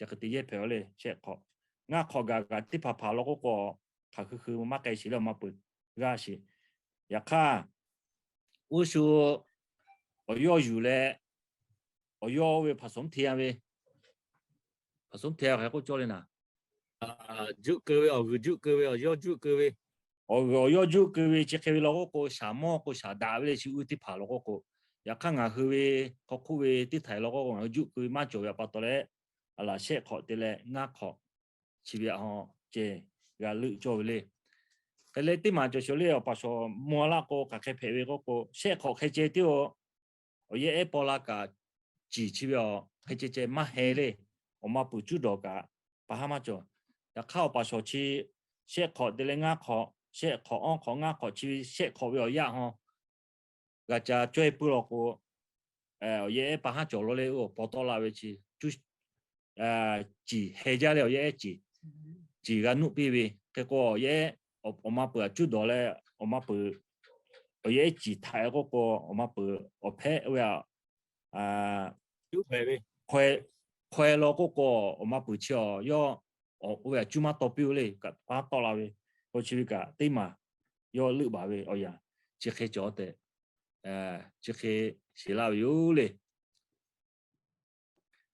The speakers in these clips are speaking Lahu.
Ca hk'e te yehˇ hpehꞈ-o le, shehˆ hk'awꞈ. Ngaˇ hk'awꞈ gaˬ gaˬ teˇ hpaˍ hpaˍ law k'oˆ k'o, hk'aˬ hui hui maˇ k'ai sheˍ le, awˬ ma peuˬ g'aˇ sheˍ. Yaꞈ hk'aˇ, uˉ shu awˬ yawˇ yuˬ leh, awˬ yawˇ ve hpaˍ sawˍ mvuhˇ hteˇ a ve, hpaˍ sawˍ mvuhˇ hteˇ a hk'e k'oˆ cawˇ le naˍ, juˆ keu ve, awˬ g'uiˬ juˆ keu ve, awˬ yawˇ juˆ keu ve, awˬ g'uiˬ awˬ yawˇ juˆ keu ve chi hk'e ve law k'oˆ k'o, shaˍ mawˇ k'o shaˍ daꞈ ve le chi uˉ teˇ hpaˍ law k'oˆ k'o, yaꞈ hk'aˇ ngaˬ hui ve hk'aw hk'oˆ ve teˇ htaiˍ law k'oˆ k'o, ngaˬ hui juˆ keu ve maˇ cawˬ ve pa taw leh, a laˬ shehˆ hk'awꞈ te leh ngaˇ hk'awꞈ chi ve a ceh g'a leuˆ cawˇ ve le. Hk'e leh teˇ maˬ cawˬ shawˍ le, awˬ paˍ shawˍ mvuh laˇ k'o hk'aˬ hk'e hpehꞈ ve k'oˆ k'o, shehˆ hk'awꞈ hk'e ceh tiˉ-o, awˬ yehˇ ehˉ paw la kaꞈ, ciˬ chi ve a hk'e ceh ceh maˇ heh le. Awˬ ma peuˬ cuˉ dawˬ kaꞈ, pa haˉ maˇ cawˬ. Yaꞈ hk'aˇ awˬ paˍ shawˍ chi shehˆ hk'awꞈ te leh ngaˇ hk'awꞈ, shehˆ hk'awꞈ awˇ hk'awꞈ ngaˇ hk'awꞈ chi ve shehˆ hk'awꞈ ve awˬ yanˇ haw g'a ca cawehˇ puiˉ law k'o, awˬ yehˇ ehˉ pa haˉ cawˬ law le, oˇ paw tawˆ la ve chi, ciˬ heh jaˇ leh awˬ yehˇ ehˉ ciˬ, ciˬ g'a nuˆ piˇ ve. Hk'e k'o awˬ yehˇ ehˉ, awˬ ma peuˬ a cuˉ dawˬ leh, awˬ ma peuˬ, awˬ yehˇ ehˉ ciˬ htaꞈ k'oˆ k'o, awˬ ma peuˬ awˬ hpehꞈ ve a, hk'aweh law k'oˆ k'o, awˬ ma peuˬ chi a yawˇ oˇ ve a cuˉ maˇ taw piˇ-o le, kaꞈ pa tawˆ la ve, k'o chi ve kaꞈ teˇ maˬ yawˇ leuˆ baˬ ve awˬ yanˇ chi hk'e cawˬ tehꞈ, chi hk'e sheˍ laˇ ve yoˬ le.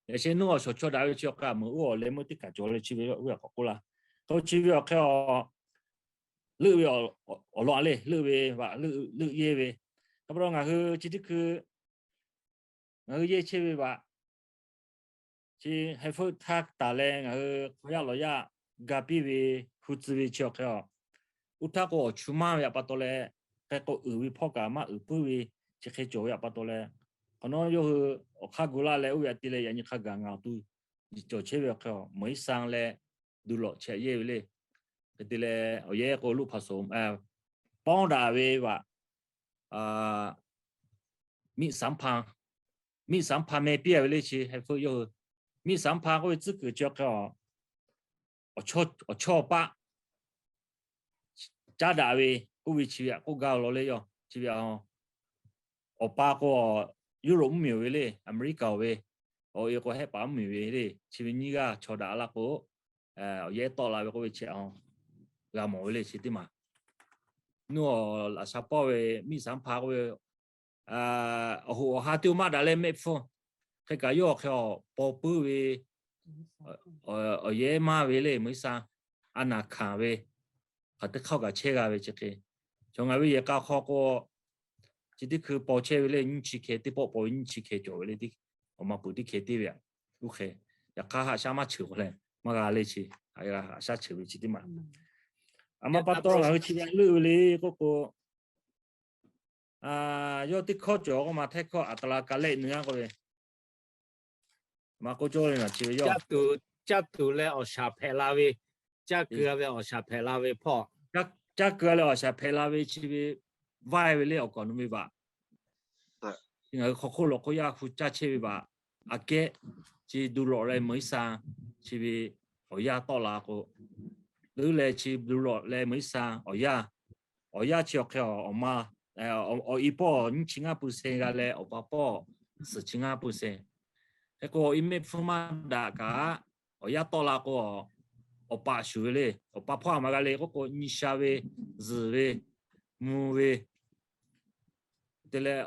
Yaꞈ sheh nuˇ awˬ shawˍ chaw daꞈ ve chi awˬ hk'a meuˍ oˇ awˬ leh meuˇ teˇ kaˬ cawˬ le chi ve oˇ ve k'awꞈ k'oˆ laˇ. K'o chi ve awˬ hk'e a leuˆ ve awˬ lawn le, leuˆ ve vaꞈ leuˆ yehˇ ve. Hk'e pa taw ngaˬ hui chi teˇ hkui ngaˬ hui yehˇ chehˇ ve vaꞈ chi heh feuˆ htaˇ taˍ leh ngaˬ hui hk'aw yaˇ lawˬ yaˇ ga piˇ ve, hu tcuh ve chi awˬ hk'e a, uˉ htaˇ k'o awˬ chu maˇ ve a pa taw leh, hk'e k'o uiˍ ve hpawˇ kaꞈ maˇ uiˍ puiˉ ve chi hk'e cawˬ ve a pa taw leh, hk'awꞈ nawˉ yawˇ hui awˬ hk'aˇ gu laˇ leh oˇ ve a te leh yaꞈ nyi hk'a gaˬ ngaˬ awˬ to cawˬ chehˇ ve awˬ hk'e a, Meuˍ iˉ san leh Duˬ lawꞈ chi a yehˇ ve le. Hk'e te leh awˬ yehˇ k'o loˆ hpaˍ sawˍ pawˇ daꞈ ve vaꞈ miˆ saˍ mvuhˇ hpa, miˆ saˍ mvuhˇ hpa meh piˇ a ve le chi heh feuˆ yawˇ hui. Miˆ saˍ mvuhˇ hpa k'oˆ ve tcuhˉ kuiˬ chi awˬ hk'e a, awˬ chawˇ awˬ paˆ caˉ daꞈ ve k'oˆ ve chi ve aꞈ k'oˆ gaˇ law le yawˇ chi ve a. Awˬ pa k'o Europe mvuhˇmiˬ ve le, America ve, awˬ e k'o Hehˆ paˍ mvuhˇmiˬ ve le, chi ve nyiˇ g'aˇ chaw daꞈ laˇ k'o, awˬ yehˇ tawˆ la ve k'oˆ ve chi a g'a mawˬ ve le chi teˇ maˬ. Nuˇ awˬ laꞈ sha pawˇ ve miˆ saˍ mvuhˇ hpa k'oˆ ve, awˬ hoꞈ awˬ ha teˇ maˇ daꞈ leh mehˆ hpfuhˇ hk'e kaꞈ yawˇ hk'e a paw puiˉ ve awˬ yehˇ maˇ ve le, Meuˍ iˉ san a naˍ hkanˍ ve hk'aˬ teˇ hk'aˇ kaꞈ chehˇ g'a ve chi hk'e. Chaw ngaˬ ve yehˬ k'a hk'aw k'o, chi teˇ hkui paw chehˇ ve le nyiˇ chi hkeh teˇ pawˆ paw ve nyiˇ chi hkeh cawˬ ve le, awˬ ma peuˬ teˇ hkeh te ve aꞈ uˉ hk'e. Yaꞈ hk'aˇ haꞈ shaˉ maˇ cheuˬ k'o leh maˇ g'a le chi, haꞈ shaˉ cheuˬ ve chi teˇ maˬ. A ma pa taw ngaˬ hui chi g'a leuˆ ve le k'oˆ k'o, yawˇ teˇ hkawˇ cawˬ k'o maˬ htehˇ hkawˇ aˬ ta la ka lehˆ nui a k'oˆ ve, maˇ k'oˆ cawˇ ve naˬ chi ve yawˇ caˇ tuˬ leh awˬ shaˍ hpehꞈ la ve, caˇ keu ve awˬ shaˍ hpehꞈ la ve hpawˇ, caˇ keu leh awˬ shaˍ hpehꞈ la ve chi ve vaiˇ ve le awˬ kaˍ nu ve vaꞈ. Ngaˬ hui hk'aw hk'oˆ lo hk'oˆ yaˇ hu caˇ chehˇ ve vaꞈ aꞈ kehˉ, chi Duˬ lawꞈ leh Meuˍ iˉ san chi ve awˬ yaˇ tawˆ la k'o, leuˉ leh chi Duˬ lawꞈ leh Meuˍ iˉ san awˬ yaˇ, awˬ yaˇ chi awˬ hk'e awˬ ma, awˬ i pawˆ nyiˇ chi ngaˇ pui seh g'a leh awˬ pa pawˆ suhˍ chi ngaˇ pui seh. Hk'e k'o awˬ i mehˆ hpfuhˇ maˇ daꞈ kaꞈ, awˬ yaˇ tawˆ la k'o, awˬ paˍ shuˍ ve le. Awˬ pa hpawˇ a maˬ g'a le k'oˆ k'o, nyi sha ve, zuhˬ ve, mvuh ve, te leh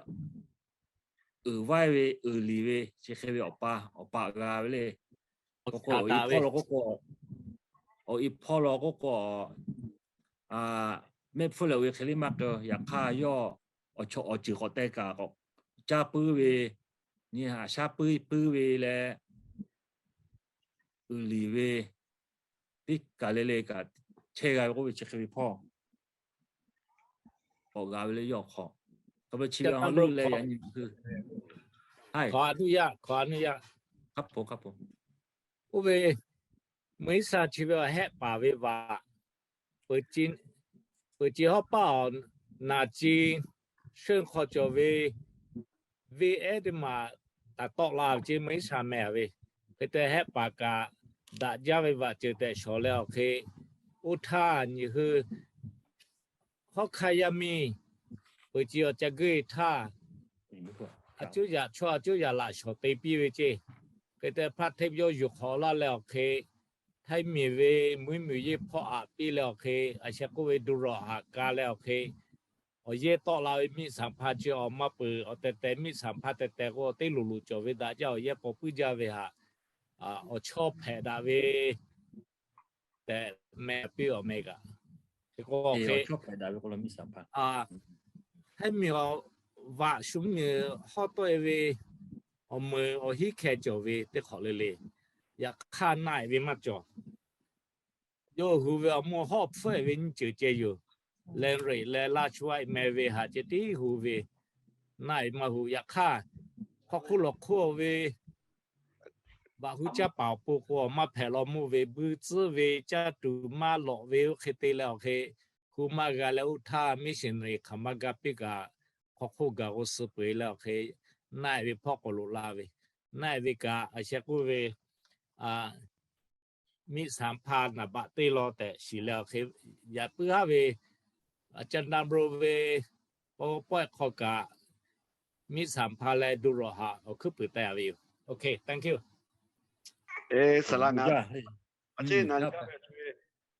uiˍ vaiˇ ve, uiˍ liˬ ve, chi hk'e ve awˬ pa, awˬ pa g'a ve le. K'o k'o awˬ i hpawˇ lo k'oˆ k'o, awˬ i hpawˇ lo k'oˆ k'o, mehˆ hpfuhˇ lehˬ oˬ ve hk'e le maˇ k'o, yaꞈ hk'aˇ yawˇ awˬ chawꞈ awˬ ceuˬ k'awꞈ te kaꞈ k'awꞈ caˇ puiˉ ve, nyi haꞈ shaˉ puiˉ puiˉ ve leh, uiˍ liˬ ve, teˇ kaˬ le le kaꞈ chehˇ g'a ve k'oˆ ve chi hk'e ve hpawˇ k'awꞈ g'a ve le yawˇ hk'aw. K'awꞈ ve chi ve a leuˆ leh yaꞈ nyi hui, a, oˇ ve Meuˍ iˉ san chi ve awˬ Hehˆ paˍ ve vaꞈ, peuˬ ce hawˉ paˇ awˬ naˍ ce sheuˆ hk'aw cawˬ ve, venˇ ehˉ teˇ maˬ htaꞈ tawˆ la ve ce Meuˍ iˉ san meh ve, hk'e te Hehˆ paˍ kaꞈ daꞈ jaˇ ve vaꞈ ceuˬ tehꞈ shawˍ leh awˬ hk'e, oˇ htaˇ nyi hui hawˉ hkanˇ yaˇ miˇ peuˬ ce awˬ ca geuˇ htaˇ, a cuˉ yaꞈ chaw a cuˉ yaꞈ laꞈ shawˍ te piˇ ve ce. hk'e te hpaˇ hteˇ yawˇ yuˬ hk'awꞈ laˇ leh awˬ hk'e, Htaiˇ miˬ ve muiˉ miˬ yeˇ hpawˇ aꞈ piˇ leh awˬ hk'e, a sheh k'oˆ ve du rawˬ haꞈ ka leh awˬ hk'e, awˬ yehˇ tawˆ la ve miˆ sanˍ hpa chi awˬ maˇ peuˬ, awˬ tehˬ tehˬ miˆ sanˍ hpa tehˬ tehˬ k'o teˇ loˍ loˍ cawˬ ve daꞈ jaˇ awˬ yehˇ paw puiˉ jaˇ ve haꞈ, awˬ chawˇ hpehꞈ daꞈ ve tehꞈ meh piˇ awˬ meh kaꞈ. Hk'e k'o hk'e, Htaiˇ miˬ awˬ vaꞈ shu miˬ hawˉ tawˆ e ve awˬ meuˍ awˬ hiˉ hkeh cawˬ ve teˇ hk'awꞈ le le, yaꞈ hk'aˇ naˆ e ve maˇ cawˬ. Yawˇ hui ve awˬ mawˇ hawˉ hpfuhˆ e ve nyiˇ ceuˬ ceh yoˬ. Leh reꞈ leh laˇ shu a meh ve haꞈ ceh tiˉ hu ve, naˆ e maˇ hu. Yaꞈ hk'aˇ, hk'aw hk'oˆ lawˬ hk'oˆ ve vaꞈ hu caˇ paˍ awˬ pon k'o, maˇ hpehꞈ law mawˇ ve buiˇ tcuhˉ ve caˇ tuˬ maˇ lawꞈ ve oˇ hk'e te leh awˬ hk'e, hu maˇ g'a leh oˇ htaˇ missionary hk'aˬ maˇ ga piˇ kaꞈ, hk'aw hk'oˆ gaˬ k'o suh peu eˬ leh awˬ hk'e, naˆ e ve hpawˇ k'awꞈ loꞈ la ve, naˆ e ve kaꞈ a sheh k'oˆ ve miˆ sanˍ hpa naˍ baꞈ teˇ law tehꞈ shiˍ leh awˬ hk'e, yaꞈ puiˉ haˉ ve, a caˇ na bro ve, paw paw hk'aw kaꞈ, miˆ sanˍ hpa leh du rawˬ haꞈ awˬ hkuiˉ puiˍ taˍ ve yoˬ. Okay, thank you. Eˬ, saˍ laꞈ ngaˬ, a ciˉ na,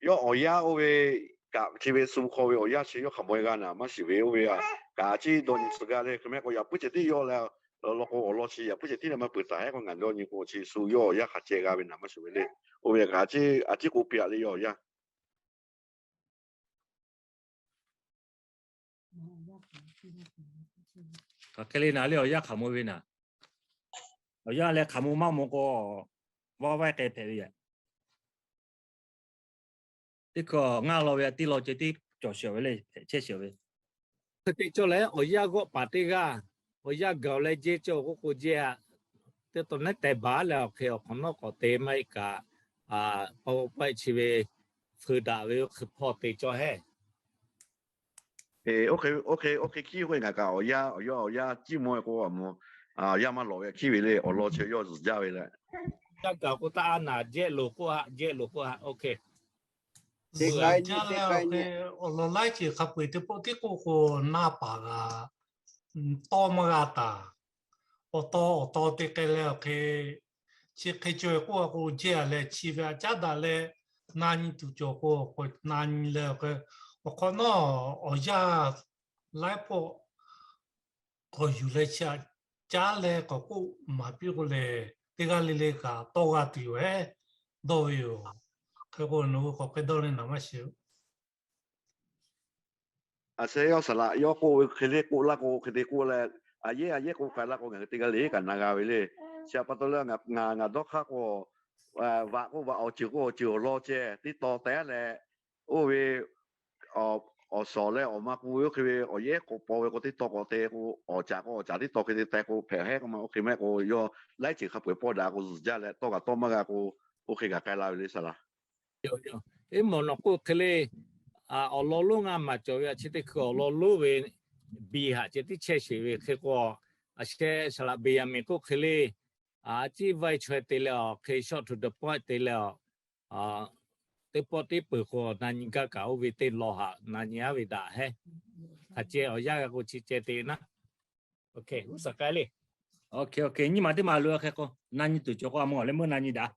yawˇ awˬ yanˇ oˇ ve kaꞈ chi ve sum hk'aw ve awˬ yanˇ chi yawˇ hk'aˬ mawˬ e g'a naˍ maˇ shiˍ ve oˇ ve kaꞈ a ciˉ dawˇ nyi tcuh gaˇ le. Hk'e mehˆ k'o yaꞈ puiˉ ceh tiˉ yawˇ leh, law k'o awˬ lawn chi yaꞈ puiˉ ceh tiˉ leh maˇ peuˬ taˍ heˆ k'o ngaˬ dawˇ nyi k'o chi sum yawˇ awˬ yanˇ hk'aˬ ceh g'a ve naˍ maˇ shiˍ ve le. Oˇ ve kaꞈ a ciˉ k'oˆ piˇ a le yawˇ awˬ yanˇ. Hk'aˬ hk'e le naˍ le awˬ yanˇ hk'aˬ mawˬ ve naˍ. Awˬ yanˇ leh hk'aˬ mawˬ maˇ mawˬ k'o, vaˇ vaˇ k'ai hpehꞈ ve yaꞈ. Teˇ hkui ngaˇ law ve a tiˉ law ceh tiˉ cawˬ shehˍ ve le, hpehꞈ chehˇ shehˍ ve. Hk'e te cawˇ leh awˬ yanˇ g'awˆ paˍ teˇ g'aˇ, awˬ yanˇ gaˬ leh jehˇ cawˇ k'oˆ k'o jehˇ a. Teˇ taw neˉ teh baˬ leh awˬ hk'e awˬ hk'awꞈ nawˉ k'awꞈ te maˇ heˆ kaꞈ, paw paw chi ve feu daꞈ ve oˇ hk'e hpawˇ te cawˇ heˆ. Oˇ hk'e, oˇ hk'e hkiˉ k'oˆ e ngaˬ kaꞈ awˬ yanˇ, awˬ yanˇ, awˬ yanˇ ciˇ mawˬ e k'o, a, awˬ yanˇ maˇ lawꞈ ve hkiˉ ve le, awˬ lawn chi yawˇ zuhˬ jaˇ ve le. Yanˇ gaˬ k'o taˇ a naˍ jehˇ loˍ k'oˆ haꞈ, jehˇ loˍ k'oˆ haꞈ, okay. Teˇ g'aˇ nyi teˇ g'aˇ nyi. Awˬ lawn laiˉ ceuˬ hk'a peu eˬ teˇ pawˆ tiˉ k'oˆ k'o naˇ paˍ g'a tawˇ maˇ g'a taˍ. Awˬ taw awˬ taw te k'ai leh awˬ hk'e, chi hk'e cawˬ e k'oˆ a k'o jehˇ a leh chi ve a caˉ daꞈ leh, na nyi tuˬ cawˬ k'o na nyi leh awˬ hk'e, awˬ hk'awꞈ nawˉ awˬ yanˇ laiˉ pawˆ k'awꞈ yuˬ leh chi aꞈ caˉ leh k'awꞈ k'oˆ maˍ piˇ k'o lehˬ, teˇ g'aˇ le le kaꞈ tawˇ g'a tuˬ yoˬ heˉ dawˇ ve yoˬ. Hk'e k'o nawˬ hui k'awꞈ hk'e dawˇ leh naˍ maˇ shiˍ. A sheh yawˇ saˍ laꞈ yawˇ k'oˆ ve hk'e le k'oˆ laˇ k'o hk'e te k'oˆ leh, a yehˉ a yehˉ k'oˆ k'ai laˇ k'o ngaˬ hui teˇ g'aˇ le kaꞈ na g'a ve le. Chi a pa taw leh ngaˬ, ngaˬ dawˇ hk'aˇ k'o, vaꞈ k'oˆ vaꞈ awˬ ceuˬ k'oˆ awˬ ceuˬ awˬ lawn ceh teˇ taw teh leh, oˇ ve awˬ shawˍ leh awˬ ma k'oˆ ve oˇ hk'e ve awˬ yehˉ k'awꞈ paw ve k'o teˇ taw k'awꞈ te k'o, awˬ caˍ k'o awˬ caˍ teˇ taw hk'e te teh k'o hpehꞈ heˉ k'oˆ ma. Oˇ hk'e mehˆ k'o yawˇ laiˉ ceuˬ hk'a peu eˬ pawˇ daꞈ k'o zuhˬ jaˇ leh tawˇ g'a tawˇ maˇ g'a k'o, oˇ hk'e kaꞈ k'ai la ve le saˍ laꞈ. Eˉ, mawˬ nawˬ k'oˆ hk'e le, awˬ lawn lonˉ ngaˇ maˬ cawˬ ve a chi teˇ hkui awˬ lawn lonˉ ve biˇ haꞈ ceh tiˉ chehˇ sheˍ ve hk'e k'o, a sheh saˍ laꞈ Benˍyaˍmenˍ k'oˆ hk'e le, a ciˉ vaˇ e chaweh te leh awˬ hk'e short to the point te leh a, teˇ pawˆ teˇ peuˬ k'o na nyi gaˇ kaꞈ oˇ ve teˇ law haꞈ na nyi aˉ ve daꞈ heˉ. Hk'aˬ ceh awˬ yanˇ g'a k'o chi ceh te naˉ. Okay, uˉ saˍ k'ai le. Okay, okay, nyiˇ maˬ teˇ maˬ lo hk'e k'o na nyi tuˬ cawˬ k'o a mawˬ leh meuˇ na nyi daꞈ.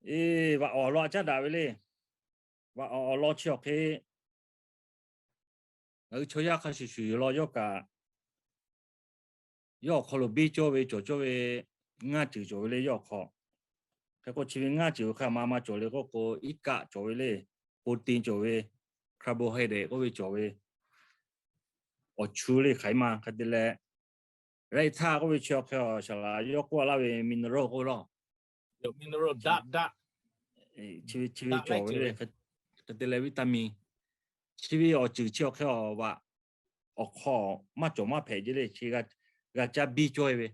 Eˬ, vaꞈ awˬ lawn a caˉ daꞈ ve le. Vaꞈ awˬ lawn chi awˬ hk'e, ngaˬ hui chaw yaˇ hk'a shuˍ shuˍ yoˬ law yawˇ kaꞈ, yawˇ awˬ hk'aw lo biˇ cawˇ ve cawˬ cawˇ ve ngaˇ ceuˬ cawˬ ve le yawˇ awˬ hk'aw. Hk'e k'o chi ve ngaˇ ceuˬ hk'a ma ma cawˬ le k'oˆ k'o, iˉ kaˆ cawˬ ve le, protein cawˬ ve, carbohydrate k'oˆ ve cawˬ ve, awˬ chu le hk'aˬ ma hk'e te leh, raiˇ htaˇ k'oˆ ve chi awˬ hk'e a shaˍ laꞈ yawˇ k'oˆ laˇ ve mineral k'oˆ ve law. Chi ve cawˬ ve le, hk'e te leh vitamin. Chi ve awˬ ceuˬ chi awˬ hk'e a vaꞈ awˬ hk'aw maˇ cawˬ maˇ hpehꞈ ce le, chi g'a caˇ biˇ cawˇ e ve.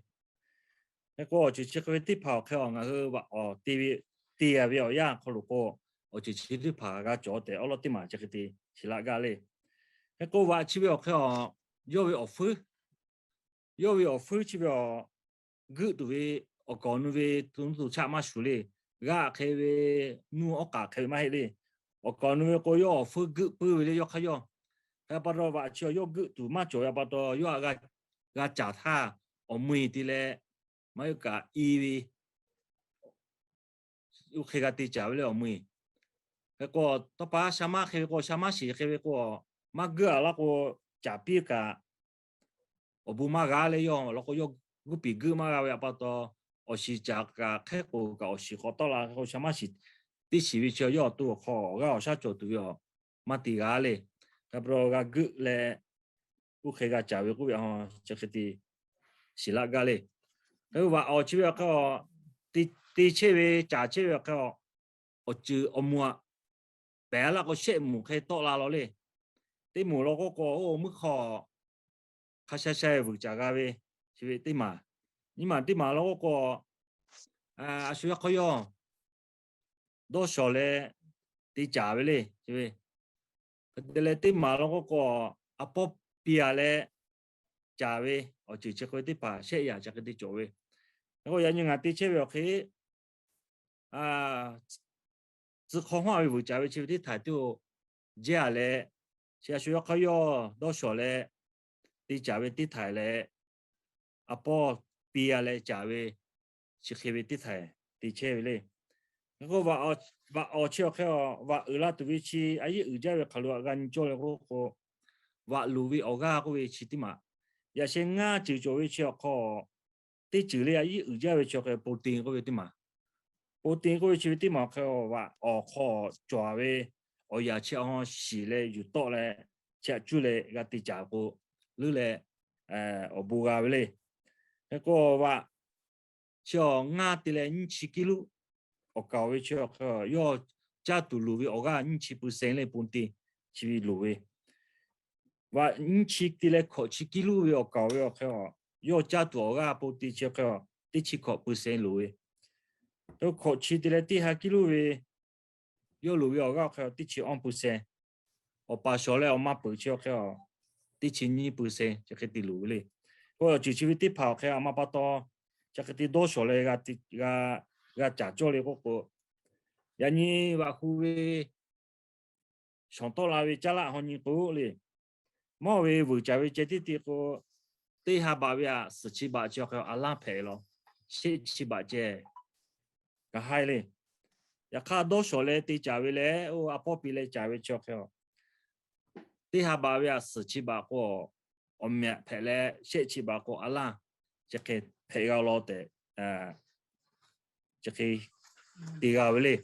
Hk'e k'o awˬ ceuˬ chi hk'e ve teˇ hpaˍ awˬ hk'e a ngaˬ hui vaꞈ awˬ te ve, te a ve awˬ yanˇ hk'aw lo k'o, awˬ ceuˬ chi teˇ hpaˍ g'a cawˬ tehꞈ awˉ lawˉ teˇ maˬ chi hk'e te shiˍ laˇ gaˇ le. Hk'e k'o vaꞈ chi ve awˬ hk'e a, yawˇ ve awˬ fuiˉ, yawˇ ve awˬ fuiˉ chi ve a, geuˆ tuˬ ve awˬ kaˍ awˬ nu ve to nuˇ to chaˆ maˇ shuˍ le. G'aˇ hk'e ve, nuˇ awˉ k'aꞈ hk'e ve maˇ heˆ le. Awˬ kaˍ awˬ nu ve k'o yawˇ awˬ fuiˉ geuˆ puiˉ ve le yawˇ hk'aˇ yawˇ. Hk'e pa taw vaꞈ chi yawˇ geuˆ tuˬ maˇ cawˬ ve pa taw yawˇ htaꞈ g'a caˍ htaˇ, awˬ mui te leh maˇ yawˇ kaꞈ i ve, oˇ hk'e g'a te caˍ ve le awˬ mui. Hk'e k'o, tawˇ pa sha maˉ hk'e ve k'o, sha maˉ shiˍ hk'e ve k'o, maˇ guiˇ a laˇ k'o, caˍ piˇ kaꞈ awˬ bon maˇ g'a le. Yawˇ law k'o, yawˇ guˇ piˍ guiˇ maˇ g'a ve pa taw, awˬ shiˍ caˍ kaꞈ hk'e k'o kaꞈ awˬ shiˍ k'awꞈ tawˆ la k'o, sha maˉ shiˍ teˇ shiˍ ve chi yawˇ awˬ to awˬ hk'aw awˬ g'aˇ awˬ shaˉ cawˬ tuˬ ve awˬ maˇ te g'a le. Hk'e pa taw g'a guiˇ leh, oˇ hk'e g'a caˍ ve k'oˆ ve a, chi hk'e te shiˍ laˇ gaˇ le. Hk'e vaꞈ awˬ chi ve awˬ hk'e a, te chehˇ ve caˍ chehˇ ve awˬ hk'e a, awˬ ceuˬ awˬ moˍ aꞈ pehˬ laˇ k'o, shehˆ moˍ hk'e tawˆ la law le. Teˇ moˍ law k'oˆ k'o, oˇ meuˇ hk'aw hk'a sha sha vuiˬ caˍ g'a ve, chi ve teˇ maˬ. Nyiˇ maˬ teˇ maˬ law k'oˆ k'o, a shu yaˇ hk'aw yawˇ dawˇ shawˍ leh te caˍ ve le. Hk'e te leh teˇ maˬ law k'oˆ k'o, a pawˇ piˇ a leh caˍ ve awˬ ceuˬ chi hk'e ve teˇ hpaˍ shehˆ yaꞈ chi hk'e te cawˬ ve. Hk'e k'o, yaꞈ nyi ngaˬ te chehˇ ve awˬ hk'e, tcuh hk'aw hawˇ ve vuiˬ caˍ ve chi ve teˇ htaiˍ tiˉ-o jehˇ a leh, chi a shu yaˇ hk'aw yawˇ dawˇ shawˍ leh te caˍ ve teˇ htaiˍ leh, a pawˇ piˇ a leh caˍ ve chi hk'e ve teˇ htaiˍ te chehˇ ve le. Hk'e k'o, vaꞈ awˬ chi awˬ hk'e a, vaꞈ uiˍ la tuˬ ve chi a yeˉ uiˍ jaˇ ve hk'aˬ lo g'a nyi cawˇ le k'oˆ k'o, vaꞈ luˬ ve awˬ g'aˇ k'oˆ ve chi teˇ maˬ. Yaꞈ sheh ngaˇ ceuˬ cawˬ ve chi awˬ hk'aw, teˇ ceuˬ le a yeˉ uiˍ jaˇ ve chi awˬ hk'e protein k'oˆ ve teˇ maˬ. Protein k'oˆ ve chi ve teˇ maˬ awˬ hk'e vaꞈ awˬ hk'aw cawˬ ve awˬ yaꞈ chi a shiˍ leh yuˬ tawˆ leh, chi aꞈ cuˇ leh g'a te caˍ k'o, leuˉ leh awˬ bon g'a ve le. Hk'e k'o, vaꞈ chi awˬ ngaˇ te leh nyiˇ chi kiˇ luˉ awˬ kaˍ ve chi awˬ hk'e, yawˇ caˇ tuˬ luˬ ve awˬ g'aˇ nyiˇ chi percent le protein chi ve loˍ ve. Vaꞈ nyiˇ chi te leh hkawꞈ chi kiˇ luˉ ve awˬ kaˍ ve awˬ hk'e a, yawˇ caˇ tuˬ awˬ g'aˇ protein chi awˬ hk'e a, teˇ chi hkawꞈ percent loˍ ve. Hkawꞈ chi te leh teˇ ha kiˇ luˉ ve yawˇ loˍ ve awˬ g'aˇ awˬ hk'e a, teˇ chi awˇ percent. Awˬ paˍ shawˍ leh awˬ ma peuˬ chi awˬ hk'e a, teˇ chi nyiˇ percent chi hk'e te loˍ ve le. K'o, awˬ ceuˬ chi ve teˇ hpaˍ awˬ hk'e a ma pa taw, chi hk'e te dawˇ shawˍ leh g'a caˍ cawˇ le k'oˆ k'o, yaꞈ nyi vaꞈ hu ve shawˍ tawˆ la ve caˉ laˆ haw nyi k'o le, mawˇ ve vuiˬ caˍ ve ceh teˇ te k'o, teˇ ha baꞈ ve aꞈ suhˍ chi baꞈ chi awˬ hk'e a laˇ hpehꞈ law, shehˆ chi baꞈ ceh kaꞈ haiˉ le. Yaꞈ hk'aˇ, dawˇ shawˍ leh te caˍ ve leh, oˇ a pawˇ piˇ leh caˍ ve chi awˬ hk'e a, teˇ ha baꞈ ve aꞈ suhˍ chi baꞈ k'o, awˬ mehꞈ hpehꞈ leh, shehˆ chi baꞈ k'o a laˇ chi hk'e hpehꞈ g'a law tehꞈ, chi hk'e te g'a ve le.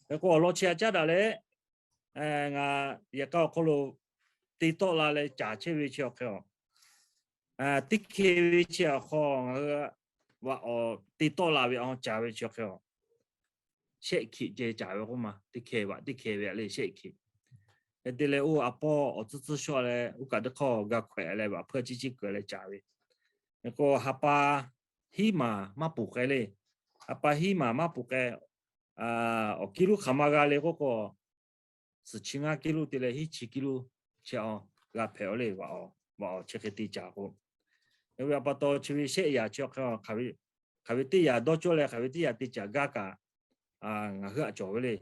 Hk'e k'o, awˬ lawn chi a caˉ daꞈ leh, ngaˬ yehˬ k'a awˬ hk'aw lo te tawˆ la leh caˍ chehˇ ve chi awˬ hk'e a, teˇ hkeh ve chi awˬ hk'aw ngaˬ hui vaꞈ awˬ te tawˆ la ve a caˍ ve chi awˬ hk'e a, shehˆ hkiꞈ ceh caˍ ve k'oˆ ma, teˇ hkeh vaꞈ teˇ hkeh ve aꞈ le shehˆ hkiꞈ. Hk'e te leh, oˇ a pawˇ awˬ tcuhˇ tcuhˇ shawˆ leh, oˇ kaꞈ teˇ hk'awˇ g'a hkawehꞈ leh vaꞈ hpeuˇ a ciˉ ciˉ keu leh caˍ ve. Hk'e k'o, ha pa hiˉ maˬ maˇ poˬ k'ai le. Ha pa hiˉ maˬ maˇ poˬ k'ai, awˬ kiˇ lonˉ hk'aˬ ma g'a le k'oˆ k'o, suhˍ chi ngaˇ kiˇ lonˉ te leh hiˉ chi kiˇ lonˉ chi a g'a hpehꞈ a le, vaꞈ awˬ chi hk'e te caˍ k'o. Hk'e ve a pa taw, chi ve shehˆ yaꞈ chi awˬ hk'e hk'aˬ ve teˇ yaꞈ dawˇ cawˇ leh hk'aˬ ve teˇ yaꞈ te caˍ gaˇ kaꞈ ngaˬ hui aꞈ cawˬ ve le.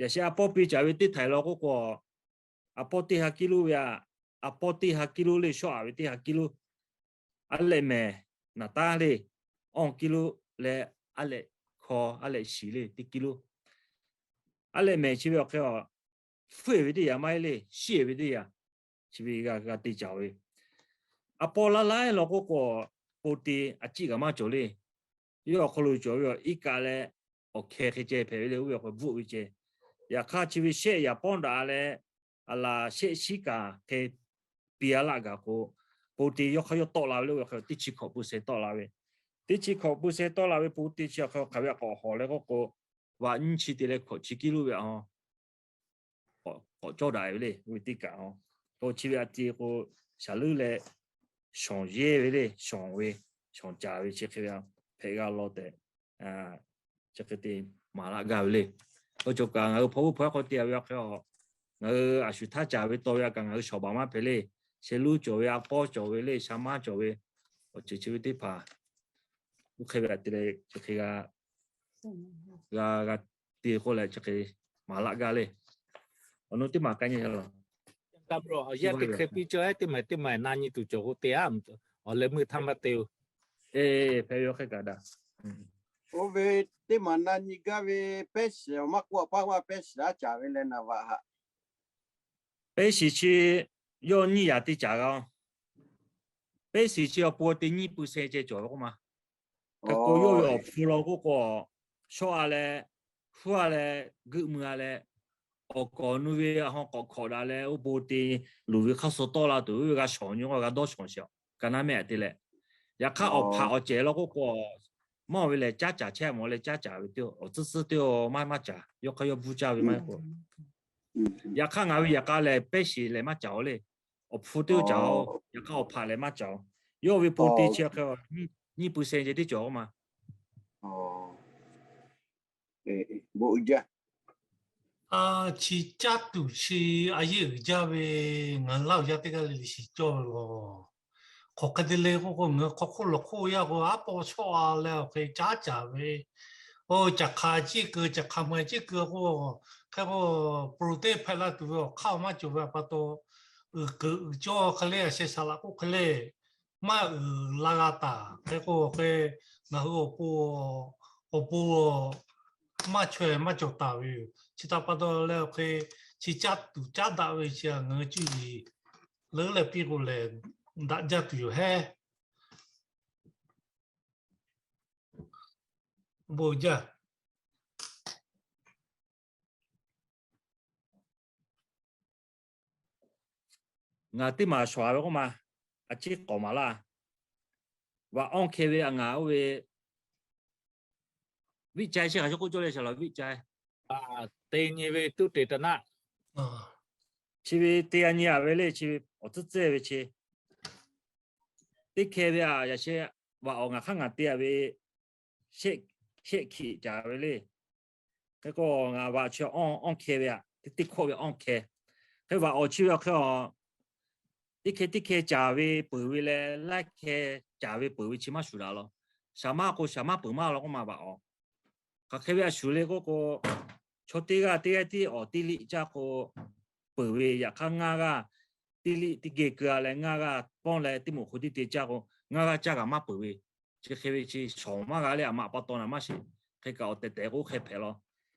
Yaꞈ sheh a pawˇ piˇ caˍ ve teˇ htaiˍ law k'oˆ k'o, a pawˇ teˇ ha kiˇ lonˉ ve aꞈ, a pawˇ teˇ ha kiˇ lonˉ le shawˆ aꞈ ve teˇ ha kiˇ lonˉ, a lehꞈ mehˍ naˍ taˉ le, awˇ kiˇ lonˉ leh a lehꞈ hkaw a lehꞈ shiˍ le teˇ kiˇ lonˉ. A lehꞈ mehˍ chi ve awˬ hk'e a, hpfuhˇ ve teˇ yaꞈ maˇ heˆ le, shiˉ ve teˇ yaꞈ, chi ve g'a te caˍ ve. A pawˇ laˇ laiˉ law k'oˆ k'o, protein a ciˉ kaꞈ maˇ cawˬ le. Yawˇ awˬ hk'aw lo cawˬ ve iˉ kaˆ leh awˬ hkeh hk'e ceh hpehꞈ ve le, oˇ ve awˬ hk'e bvuhˆ ve ceh. Yaꞈ hk'aˇ, chi ve shehˆ yaꞈ pawˇ daꞈ leh, a laˬ shehˆ shiˉ kaꞈ hk'e piˇ a laˆ gaˬ k'o, protein yawˇ hk'aˇ yawˇ tawˆ la ve le, oˇ ve hk'e teˇ chi hkawꞈ percent tawˆ la ve. Teˇ chi hkawꞈ percent tawˆ la ve protein chi awˬ hk'e hk'aˬ ve aꞈ k'awꞈ hawˍ leh k'oˆ k'o, vaꞈ nyiˇ chi te leh hkawꞈ chi kiˇ lonˉ ve a k'awꞈ cawˇ daꞈ ve le, oˇ ve teˇ kaꞈ a. K'o, chi ve a te k'o, shaˍ leuˉ leh shawˍ yehˇ ve le, shawˍ ve, shawˍ caˍ ve chi hk'e ve hpehꞈ g'a law tehꞈ, chi hk'e te maˍ laˆ gaˇ ve le. Oˇ cawˬ kaꞈ ngaˬ hui hpaw g'uˇ hpaw hk'aw te a ve a hk'e a, ngaˬ hui a shu htaˇ caˍ ve taw ve a kaꞈ ngaˬ hui shawˍ baˬ maˇ hpehꞈ le. Sheh luˇ cawˬ ve, a pawˇ cawˬ ve le, sha maˇ cawˬ ve, awˬ ceuˬ chi ve teˇ hpaˍ, oˇ hk'e ve a te leh chi hk'e g'a, g'a, g'a te k'oˆ leh chi hk'e maˍ laˆ gaˇ le. Awˬ nu teˇ maˬ k'ai nyi a, yaˇ teˇ hkeh piˇ cawˇ teˇ maˬ teˇ maˬ na nyi tuˬ cawˬ k'o te a, awˬ leh meuˇ htaˇ maˇ te-oˬ. Hpehꞈ ve awˬ hk'e kaꞈ daꞈ. Oˇ ve teˇ maˬ na nyi gaˇ ve pehˉ shiˍ awˬ maˇ k'oˆ, a paˇ g'aˇ pehˉ shiˍ aˉ caˍ ve leh naˍ vaꞈ haꞈ. Pehˉ shiˍ chi yawˇ nyiˇ yaꞈ te caˍ g'a. Pehˉ shiˍ chi awˬ pon te nyiˇ pui seh ceh cawˬ ve k'oˆ ma. Hk'e k'o yawˇ ve awˬ hpu law k'oˆ k'o, shawˆ a leh, huˉ a leh, geuˆ mui a leh, awˬ kawˍ nu ve a hawˇ k'awꞈ hkawꞈ daꞈ leh, oˇ bon te luˬ ve hk'aˇ suh tawˆ la tuˬ, oˇ ve g'a shawˍ nyi k'o g'a dawˇ shawˍ shiˍ, ka naˉ mehˆ te leh. Yaꞈ hk'aˇ awˬ hpaꞈ awˬ cehˬ law k'oˆ k'o, maˇ oˬ ve lehˬ caˉ caˍ chehˇ mawˬ leh caˉ caˍ ve teˇ awˬ tcuhˉ tcuhˉ teˇ maˇ maˇ caˍ, yawˇ hk'aˇ yawˇ bvuhˇ caˇ ve maˇ heˆ k'o. Yaꞈ hk'aˇ ngaˬ ve yaꞈ k'a lehˬ pehˉ shiˍ lehˬ maˇ caˍ oˬ le. Awˬ hpu teˇ caˍ oˬ, yaꞈ hk'aˇ awˬ hpaꞈ lehˬ maˇ caˍ oˬ. Yawˇ ve pon te chi hk'e nyiˇ pui seh ceh teˇ cawˬ k'oˆ ma. Chi caˇ tuˬ chi a yeˇ uiˍ jaˇ ve, ngaˬ hui Laˇ huˍ yaˇ teˇ g'aˇ le le shiˍ cawˇ ve laˬ. Hk'aˬ hk'e te le k'oˆ k'o, ngaˬ hui hk'aw hk'oˆ lawˬ hk'oˆ yaˇ k'o, aˉ pawˇ shawˆ a leh awˬ hk'e caˉ caˍ ve, oˇ caˬ hk'a ciˇ keu, caˬ hk'a mui ciˇ keu k'o, hk'e k'o, protein hpehꞈ la tuˬ ve awˬ hk'aˇ maˇ cawˬ ve pa taw, uiˍ keu uiˍ cawˇ hk'e le, a sheh saˍ laꞈ k'oˆ hk'e le, maˇ uiˍ la g'a taˍ. Hk'e k'o hk'e, ngaˬ hui awˬ pon, awˬ pon maˇ chaweh maˇ cawˬ taˍ ve yoˬ. Chi htaꞈ pa taw leh awˬ hk'e, chi caˇ tuˬ caˉ daꞈ ve chi ngaˬ hui cuˇ yiˍ leuˉ leh piˇ k'o lehˬ, daꞈ jaˇ tuˬ yoˬ hehˉ. Bon jaˇ. Ngaˬ teˇ maˬ shawˍ ve k'oˆ ma, a ciˉ k'awꞈ maˍ laˇ. Vaꞈ awˇ hkeh ve a ngaˬ oˇ ve viˆ cai chi hk'aˬ chi k'oˆ cawˇ leh shaˍ laꞈ viˆ cai. Te nyi ve tuˉ te ta naˆ. Chi ve te a nyi a ve le, chi ve awˬ tcuhˉ tcuhˉ ve chi. Teˇ hkeh ve a yaꞈ sheh vaꞈ awˬ ngaˬ hk'aˇ ngaˬ te a ve shehˆ hkiˆ caˍ ve le. Hk'e k'o ngaˬ vaꞈ chi awˇ hkeh ve a, teˇ teˇ hkawˆ ve awˇ hkeh. Hk'e vaꞈ awˬ chi ve awˬ hk'e a, teˇ hkeh teˇ hkeh caˍ ve peuˬ ve leh, laiˉ hkeh caˍ ve peuˬ ve chi maˇ shuˍ daꞈ law. Shaˍ maˇ k'o shaˍ maˇ peuˬ maˇ law k'oˆ ma vaꞈ awˬ. Hk'aˬ hk'e ve a shuˍ le k'oˆ k'o, chaw teˇ g'aˇ teˇ g'aˇ tiˉ awˬ teˇ liˆ caˇ k'o peuˬ ve, yaꞈ hk'aˇ ngaˇ g'aˇ teˇ liˆ teˇ geh keu a leh ngaˇ g'aˇ pawˇ leh teˇ moˍ hk'o tiˉ te caˇ k'o, ngaˇ g'aˇ caˇ kaꞈ maˇ peuˬ ve. Chi hk'e ve chi shawˍ maˇ g'a leh a maꞈ pa taw naˍ maˇ sheˍ. Hk'e kaꞈ awˬ tehˬ tehˬ k'o hk'e hpehꞈ law.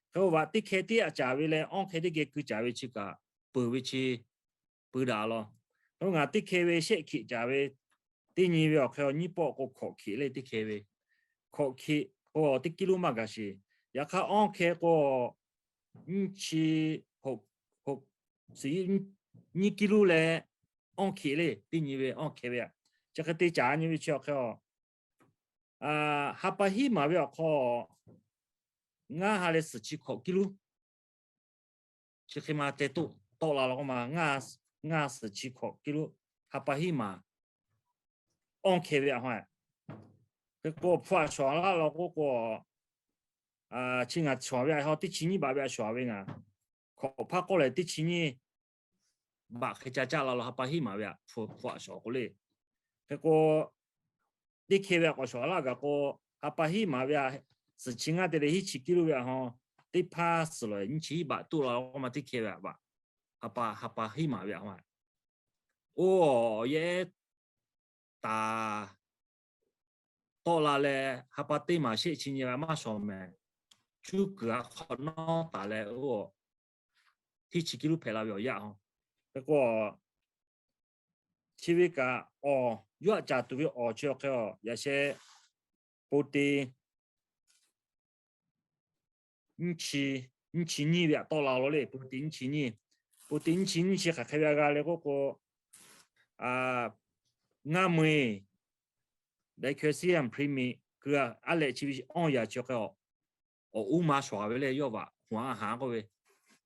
Hk'e k'o vaꞈ teˇ hkeh tiˉ a caˍ ve leh awˇ hkeh teˇ geh keu caˍ ve chi kaꞈ peuˬ ve chi peuˬ daꞈ law. Hk'e k'o ngaˬ teˇ hkeh ve shehˆ hkiˆ caˍ ve teˇ nyi ve awˬ hk'e nyiˇ pawˆ k'o hkawꞈ hkiˆ le teˇ hkeh ve. Hkawꞈ hkiˆ k'o teˇ kiˇ lonˉ maˇ gaˬ sheˍ. Yaꞈ hk'aˇ awˇ hkeh k'o nyiˇ chi, nyiˇ kiˇ lonˉ leh awˇ hkiˆ le teˇ nyi ve awˇ hkeh ve a. Chi hk'e te caˍ nyi ve chi awˬ hk'e a, ha pa hiˉ maˍ ve awˬ hk'aw ngaˇ ha leh suhˍ chi hkawꞈ kiˇ lonˉ. Chi hk'e ma te tawˆ la law k'oˆ ma, ngaˇ suhˍ chi hkawꞈ kiˇ lonˉ, ha pa hiˉ maˍ awˇ hkeh ve a ha. Hk'e k'o hpu aꞈ shawˍ laˇ law k'oˆ k'o, chi ngaˬ shawˍ ve a ha teˇ chi nyiˇ baꞈ ve a shawˍ ve ngaˬ hkawꞈ hpaˇ k'oˆ leh teˇ chi nyiˇ baꞈ hk'e ca caˆ la law ha pa hiˉ maˍ ve a hpu aꞈ shawˍ k'o le. Hk'e k'o teˇ hkeh ve a k'awꞈ shawˍ laˇ gaˬ k'o, ha pa hiˉ maˍ ve a suhˍ chi ngaˇ te leh hiˉ chi kiˇ lonˉ ve a ha, teˇ hpaˇ suhˍ lawˬ nyiˇ chi hiˉ baꞈ toˆ la k'oˆ ma teˇ hkeh ve a baꞈ, ha pa hiˉ maˍ ve a ha. Oˇ awˬ yehˬ taˍ tawˆ la leh ha pa teˇ maˬ shehˆ chi nyi ve maˇ shawˍ mehˍ. Cuˇ kuiˬ a hk'awꞈ nawˉ taˍ leh oˇ hiˉ chi kiˇ lonˉ hpehꞈ la ve awˬ yaˇ ha. Hk'e k'o chi ve kaꞈ awˬ yawˇ aꞈ caˍ tuˬ ve awˬ chi awˬ hk'e a yaꞈ sheh protein nyiˇ chi nyiˇ ve aꞈ tawˆ la law le. Protein nyiˇ chi nyiˇ, protein nyiˇ chi nyiˇ chi hk'aˬ hk'e ve a g'a le k'oˆ k'o, ngaˇ mui, daiˇ calcium, premix keu a leh chi ve awˇ yaꞈ chi awˬ hk'e a awˬ uˉ ma shawˍ ve le, yawˇ vaꞈ hawˍ a haˍ k'oˆ ve,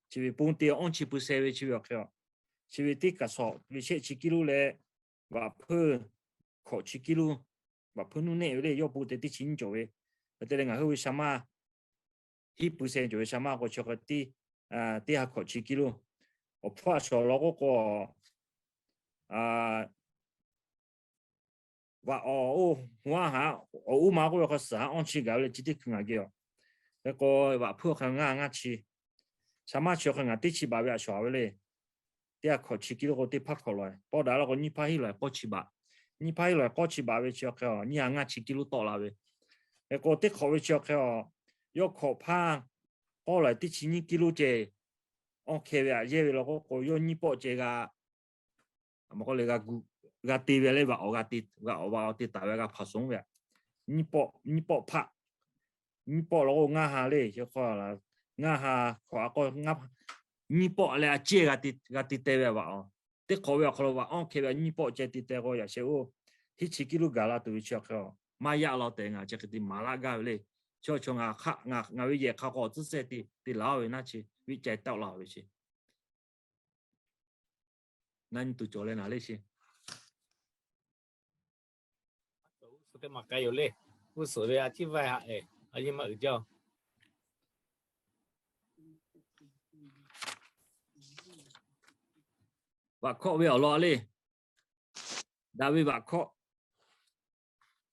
chi ve pon te awˇ chi pui seh ve chi ve awˬ hk'e a, chi ve teˇ kaˬ shawˍ ve shehˆ chi kiˇ lonˉ leh vaꞈ hpeuˇ hkawꞈ chi kiˇ lonˉ, vaꞈ hpeuˇ nuˇ nehˆ ve le, yawˇ pon te teˇ chi nyiˇ cawˬ ve. Hk'e te leh ngaˬ hui ve sha maˇ hiˉ pui seh cawˬ ve sha maˇ k'o chi hk'e teˇ ha hkawꞈ chi kiˇ lonˉ. Awˬ hpfuhˇ aꞈ shawˍ law k'oˆ k'o, vaꞈ awˬ oˇ hawˍ a haˍ, awˬ uˉ ma k'oˆ ve hk'e suhˍ ha awˇ chi gaˬ ve le chi teˇ hkui ngaˬ geh a. Hk'e k'o vaꞈ hpeuˇ awˬ hk'e ngaˇ ngaˇ chi, sha maˇ chi awˬ hk'e ngaˬ teˇ chi baꞈ ve aꞈ shawˍ ve le. Teˇ ha hkawꞈ chi kiˇ lonˉ k'o teˇ hpaˇ hkawꞈ lawˬ, pawˆ daꞈ la k'o nyiˇ hpaˇ hiˉ lawˬ pawˆ chi baꞈ. Nyiˇ hpaˇ hiˉ lawˬ k'awˇ chi baꞈ ve chi awˬ hk'e a, nyiˇ ha ngaˇ chi kiˇ lonˉ tawˆ la ve. Hk'e k'o teˇ hk'awꞈ ve chi awˬ hk'e a, yawˇ hkawꞈ hpaˇ k'awˇ lawˬ teˇ chi nyiˇ kiˇ lonˉ ceh, awˇ hkeh ve aꞈ yehˇ ve law k'o k'o, yawˇ nyiˇ pawˆ ceh g'a, a ma k'oˆ le, g'a te ve le, vaꞈ awˬ g'a te, vaꞈ awˬ vaꞈ awˬ te taˍ ve g'a hpaˍ suhˍ ve aꞈ, nyiˇ pawˆ hpaˆ, nyiˇ pawˆ law k'o ngaˇ ha le, ngaˇ ha hkawꞈ a k'o, nyiˇ pawˆ leh a ciˉ g'a te teh ve vaꞈ awˬ. Teˇ hk'awꞈ ve awˬ hk'aw lo vaꞈ awˇ hkeh ve nyiˇ pawˆ ceh te teh k'o, yaꞈ sheh oˇ hiˉ chi kiˇ lonˉ gaˬ la tuˬ ve chi awˬ hk'e a, maˇ yaˆ law tehꞈ ngaˬ chi hk'e te maˍ laˇ gaˇ ve le. Chi awˬ chaw ngaˬ hk'aˆ, ngaˬ ve yehˬ hk'a k'awꞈ tcuhˉ shehˆ te te laˬ ve naˇ chi, viˇ ca taˆ la ve chi naˇ nyi tuˬ cawˬ leh naˍ le chi. Teˇ maˬ k'ai yoˬ le. G'uˇ suhˍ ve a ciˉ vaiˇ haꞈ e, a yeˇ maˇ uiˍ jaˇ. Vaꞈ hkawˆ ve awˬ lawn le. Daꞈ ve vaꞈ hkawˆ,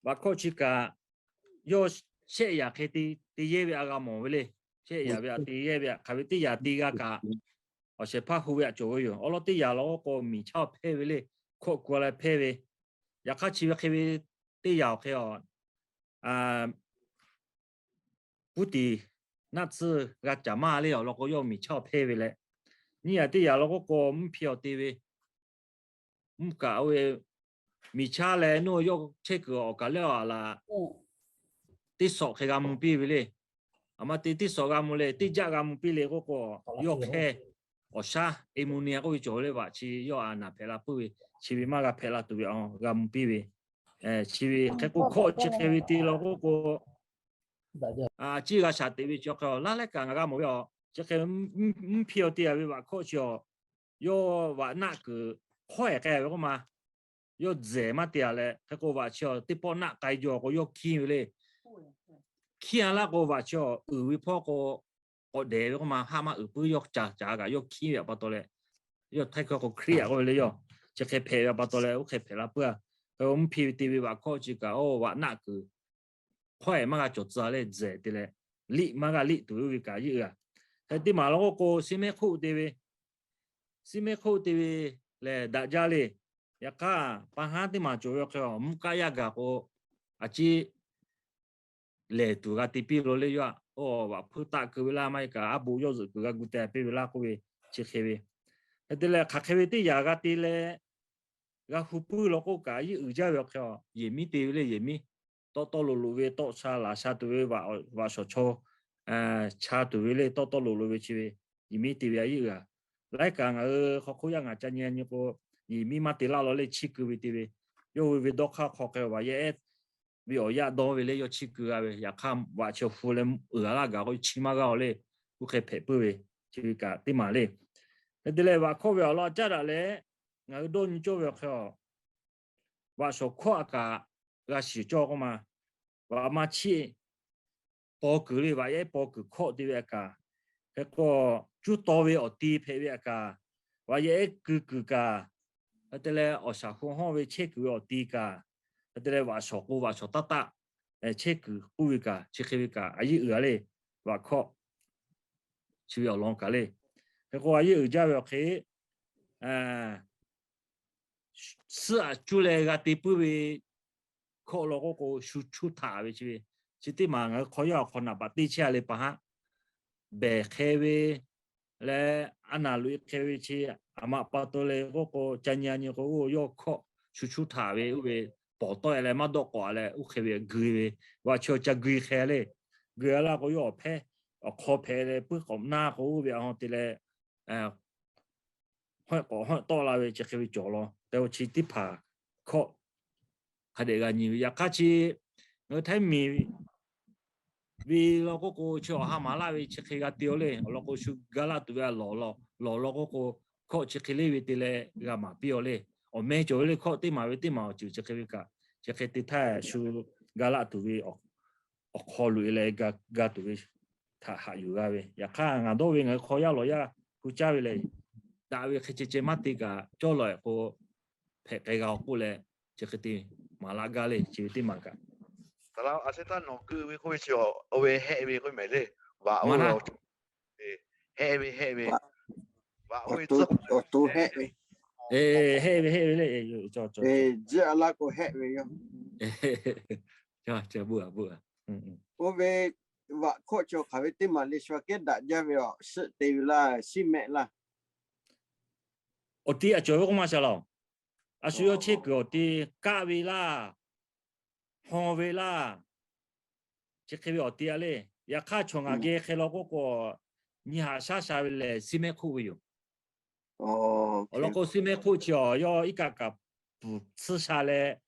vaꞈ hkawˆ chi kaꞈ yawˇ shehˆ yaꞈ hk'e te yehˇ ve a g'a mawˬ ve le. Shehˆ yaꞈ ve a te yehˇ ve aꞈ, hk'aˬ ve teˇ yaꞈ te g'a kaꞈ, awˬ shehˍ hpaˇ hu ve aꞈ cawˬ ve yoˬ. Awˬ lawn teˇ yaꞈ law k'o miˬ chaˇ hpehˇ ve le, hkawˆ ku a leh hpehˇ ve. Yaꞈ hk'aˇ chi ve hk'e ve teˇ yaꞈ awˬ hk'e a, Puˉ tiˍ naˆ tsuhˇ g'a caˍ maˇ le awˬ lawn k'o, yawˇ miˬ chaˇ awˬ hpehˇ ve leh, nyiˇ yaꞈ teˇ yaꞈ law k'o k'o, mvuhˇ hpi awˬ te ve, mvuhˇ kaꞈ oˇ ve miˬ chaˇ leh nuˇ yawˇ chehˇ kuiˬ awˬ kaˬ lehˬ a laˬ, teˇ sawꞈ hk'e g'a mvuh piˇ ve le. A ma te teˇ sawꞈ g'a mvuh le, teˇ jaˆ g'a mvuh piˇ le k'oˆ k'o, yawˇ hk'e awˬ shaˉ e mu ni a k'oˆ ve cawˬ ve le, vaꞈ chi yawˇ a naˬ hpehꞈ la puiˉ ve, chi ve maˇ g'a hpehꞈ la tuˬ ve a g'a mvuh piˇ ve. Chi ve hk'e k'o, hkawˆ chi hk'e ve te law k'oˆ k'o, a ciˉ g'a shaˍ teꞈ ve chi awˬ hk'e a, laˇ laiˉ kaꞈ ngaˬ g'a mawˬ ve a, chi hk'e mvuhˇ hpi awˬ te a ve vaꞈ hkawˆ chi a, yawˇ vaꞈ naˆ kuiˬ hkawehˬ k'ai ve k'oˆ ma, yawˇ dzehˬ maˇ te a leh, hk'e k'o vaꞈ chi a teˇ pawˆ naˆ k'ai jaw k'o yawˇ hkiˇ ve le. Hkiˇ a laˇ k'o, vaꞈ chi a uiˍ ve hpawˇ k'o, k'awꞈ dehˬ ve k'oˆ ma, haˆ maˇ uiˍ puiˉ yawˇ caˍ caˍ kaꞈ yawˇ hkiˇ ve pa taw leh, yawˇ htaiˇ hkawˇ k'o Hkriꞈ yaꞈ k'oˆ ve le, yawˇ chi hk'e hpehꞈ ve pa taw leh oˇ hk'e hpehꞈ la puiˉ a. Hk'e mvuhˇ hpi ve te ve vaꞈ hkawˆ chi kaꞈ, oˇ vaꞈ naˆ kuiˬ hkawehˬ maˇ g'a cawˬ tcuh le, dzehˬ te leh, liˆ maˇ g'a liˆ tuˬ ve kaꞈ yeˇ uiˍ a. Hk'e teˇ maˬ law k'oˆ k'o, siˉ mehˉ hk'oˆ te ve, siˉ mehˉ hk'oˆ te ve lehˬ daꞈ jaˇ le. Yaꞈ hk'aˇ, pa haˉ teˇ maˬ cawˬ ve hk'e a, mvuhˇ kaˆ yaˇ gaˬ k'o, a ciˉ lehˬ tuˬ g'a te piˇ lo le, yawˇ a, oˇ vaꞈ hpuiˇ taˆ keu ve laˇ maˇ heˆ kaꞈ, aˉ bo yawˇ zuhꞈ kuiˬ g'a gu te piˇ ve laˇ k'oˆ ve, chi hk'e ve. Hk'e te leh, hk'aˬ hk'e ve teˇ yaꞈ g'a te leh g'a hu puiˉ law k'oˆ kaꞈ, yeˇ uiˍ jaˇ ve awˬ hk'e a, yehˬ miˉ te ve le, yehˬ miˉ tawˆ tawˆ lo lo ve, tawˆ sha laˬ sha tuˬ ve, vaꞈ shawˍ chaw sha tuˬ ve le, tawˆ tawˆ lo lo ve chi ve, yehˬ miˉ te ve a yeˇ uiˍ a. Laiˉ kaꞈ ngaˬ hui hk'aw hk'oˆ yaˇ ngaˬ ca nyi nyi k'o, yehˬ miˉ maˇ te laˇ law le, chiˇ keu ve te ve, yawˇ hui ve dawˇ hk'aˇ hk'aw hk'e vaꞈ yaˇ ehˉ ve awˬ yaˇ dawˇ ve le, yawˇ chiˇ keu g'a ve. Yaꞈ hk'aˇ, vaꞈ chi awˬ hu leh uiˍ a laˇ gaˬ k'o, chiˇ maˇ g'a a le, oˇ hk'e hpehꞈ puiˉ ve, chi ve kaꞈ teˇ maˬ le. Hk'e te leh, vaꞈ hkawˆ ve awˬ lawn caˉ daꞈ leh, ngaˬ hui dawˇ nyi cawˇ ve awˬ hk'e a, vaꞈ shawˍ hkawˆ a kaꞈ g'a shiˍ cawˇ k'oˆ ma, vaꞈ ma chiˇ paw kuiˬ le, vaꞈ yaˇ ehˉ paw kuiˬ hkawˆ te ve a kaꞈ, hk'e k'o, cuˇ taw ve awˬ ti hpehꞈ ve a kaꞈ, vaꞈ yaˇ ehˉ keu kuiˬ kaꞈ, hk'e te leh awˬ shaˍ hk'oˆ hawˇ ve chehˇ kuiˬ ve awˬ ti kaꞈ, hk'e te leh vaꞈ shawˍ k'o vaꞈ shawˍ taˇ taˆ chehˇ kuiˬ k'oˆ ve kaꞈ, chi hk'e ve kaꞈ a yeˇ uiˍ a le, vaꞈ hkawˆ chi ve awˬ lawn kaꞈ le. Hk'e k'o, a yeˇ uiˍ jaˇ ve awˬ hk'e, suhˉ aꞈ cuˇ leh g'a te puiˉ ve hkawˆ law k'oˆ k'o, shu chuˇ htaꞈ ve chi ve, chi teˇ maˬ ngaˬ hui hk'aw yaˇ awˬ hk'aw naꞈ paˍ teˇ chehˇ a le pa haˉ behˬ hk'e ve leh, a naˍ loꞈ e hk'e ve chi, aˬ ma pa taw leh k'oˆ k'o, ca nyi a nyi k'o, oˇ yawˇ hkawˆ shu chuˇ htaꞈ ve oˇ ve pawˍ tawˆ e leh maˇ dawˆ k'awꞈ leh, oˇ hk'e ve gui ve, vaꞈ chi awˬ ca gui hk'e le. Gui a laˇ k'o, yawˇ awˬ hpehˇ awˬ hk'aw hpehꞈ leh puiˉ k'awꞈ naˇ k'o, oˇ ve a haw te leh hawehˆ k'awꞈ hawehˆ tawˆ la ve chi hk'e ve cawˬ law tehꞈ, chi teˇ hpaˍ hkawˆ hk'a dehꞈ g'a nyi ve. Yaꞈ hk'aˇ chi ngaˬ hui Htaiˇ miˬ ve law k'oˆ k'o, chi awˬ ha maˍ laˇ ve chi hk'e g'a te a le. Awˬ lawn k'o, shu ga laˇ tuˬ ve a lawˬ lawˬ lawˬ law k'oˆ k'o, hkawˆ chi hk'e le ve te leh g'a maˍ piˇ a le. Awˬ meh cawˬ ve le, hkawˆ teˇ maˬ ve teˇ maˬ awˬ ceuˬ chi hk'e ve kaꞈ, chi hk'e te htaˇ shu ga laˇ tuˬ ve awˬ hk'aw loꞈ e leh ga tuˬ ve htaꞈ haꞈ yuˬ g'a ve. Yaꞈ hk'aˇ, ngaˬ dawˇ ve ngaˬ hui hk'aw yaˇ lawˬ yaˇ hu caˇ ve lehˬ, daꞈ ve hk'e ceh ceh maˇ te kaꞈ, cawˇ lawˬ e k'o, hpehꞈ k'ai g'a awˬ k'oˆ leh, chi hk'e te maˍ laˇ gaˇ le, chi ve teˇ maˬ kaꞈ. Taˍ laˇ a sheh taˇ nawˬ keu ve k'oˆ ve chi, oˇ ve hehˆ ve k'oˆ mehˍ le. Vaꞈ oˇ ve hehˆ ve hehˆ ve, vaꞈ oˇ ve tcuhˉ awˬ to hehˆ ve, Heˆ ve, heˆ ve le. Oˇ ve, oˇ ve vaꞈ hkawˇ chi hk'aˬ ve teˇ maˬ le shu kehˉ daꞈ jaˇ ve awˬ suhˆ te ve laˇ, siˉ mehˆ laˇ. Awˬ ti a cawˬ ve k'oˆ maˇ sha laˬ. A shu yawˇ chehˇ kuiˬ awˬ ti kaˆ ve laˇ, haw ve laˇ, chi hk'e ve awˬ ti a le. Yaꞈ hk'aˇ chaw ngaˬ geh hk'e law k'oˆ k'o, nyi haꞈ shaˉ sha ve lehˬ, siˉ mehˆ hk'oˆ ve yoˬ. Awˬ lawn k'o, siˉ mehˆ hk'oˆ chi awˬ yawˇ iˉ kaˆ kaꞈ puˍ tsuhˇ sha leh,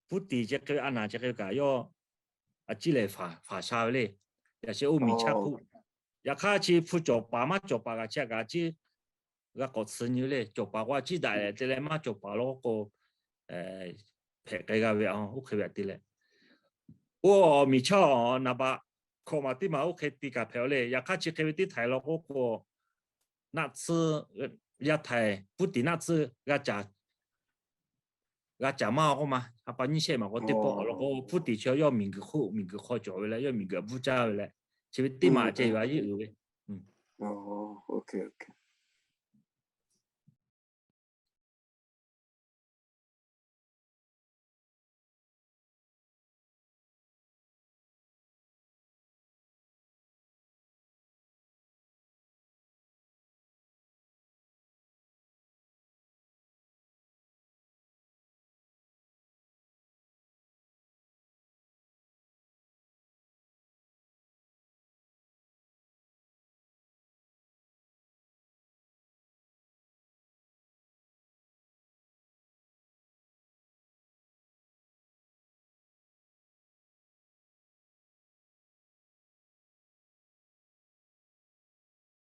puˉ tiˍ chi hk'e ve a naˍ chi hk'e ve kaꞈ yawˇ a ciˉ lehˬ faˍ sha ve le. Yaꞈ sheh oˇ miˬ chaˇ hk'oˆ, yaꞈ hk'aˇ chi hpu cawˬ paˍ maˇ cawˬ paˍ kaꞈ chi a kaꞈ a ciˉ g'a k'awꞈ tsuhˇ nyi le. Cawˬ paˍ k'o a ciˉ daꞈ leh te leh maˇ cawˬ paˍ law k'o, hpehꞈ k'ai g'a ve a, oˇ hk'e ve aꞈ te leh, oˇ miˬ chaˇ awˬ naˍ baꞈ hkawꞈ maˬ teˇ maˬ oˇ hk'e te kaꞈ hpehꞈ a le. Yaꞈ hk'aˇ chi hk'e ve teˇ htaiˍ law k'oˆ k'o, naˆ tsuhˇ, yaˇ htaiˍ puˉ tiˍ naˆ tsuhˇ g'a caˍ maˇ k'oˆ ma, ha pa nyiˇ shehˆ maˬ k'o teˇ pawˆ awˬ lawn k'o, puˉ tiˍ chi yawˇ miˬguiˬ hk'oˆ miˬguiˬ hk'aw cawˬ ve leh, yawˇ miˬguiˬ a bvuhˇ caˇ ve leh, chi ve teˇ maˬ ceh g'a yeˇ uiˍ ve.